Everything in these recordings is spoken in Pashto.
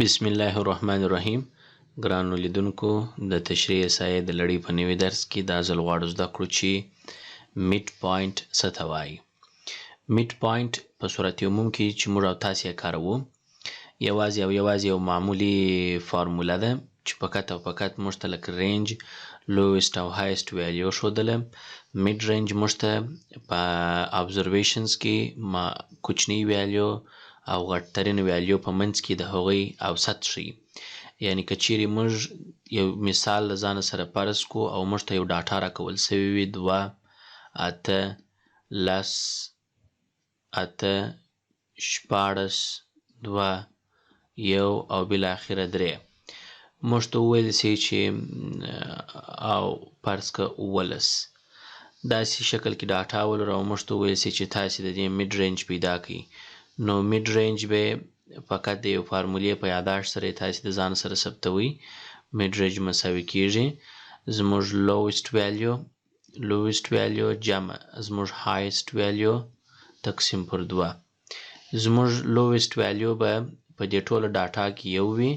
بسم الله الرحمن الرحیم. ګرانو لیدونکو، د تشریح احصایې د لړۍ په نوي درس کې دا ځل غواړو زده کړو چې mid point څه ته وایي. mid point په صورت عموم کې چې موږ او تاسې یې کاروو، یوازې او یوازې یو معمولي فارموله ده چې فقط او فقط موږ ته لکه range، lowest او highest value ښودله. mid range موږ ته په observations کې ما کوچنۍ value او غټترین value په منځ کې د هغوی اوسط ښیي. یعنی که چیرې موږ یو مثال له ځانه سره فرض کو او موږ ته یو data راکول سوی وي، 2، 8، 10، 8، 16، 2، 1 او بالاخره 3، موږ ته وویل سي چې او فرض که 17، داسې شکل کې data ولرو او موږ ته وویل سي چې تاسې د دې mid range پیدا کړئ، نو mid range به فقط د یو فارمولې په یاداشت سره تاسې د ځان سره ثبتوئ. mid range مساوي کیږي زموږ lowest value، lowest value جمع زموږ highest value تقسیم پر 2. زموږ lowest value به په دې ټوله data کې 1 وي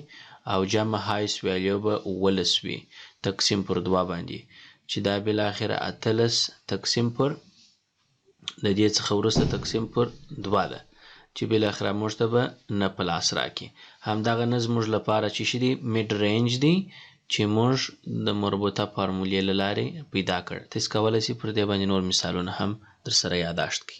او جمع highest value به 17 وي تقسیم پر 2 باندې، چې دا بالاخره 18 تقسیم پر د دې څخه وروسته تقسیم پر 2 ده، چې بالاخره موږ ته به نه په لاس راکړي. همدغه نه زموږ لپاره چې شي دی mid range دی چې موږ د مربوطه فارمولې له لارې پیدا کړ. تاسو کولی شئ پر دې باندې نور مثالونه هم در سره یاداشت کړئ.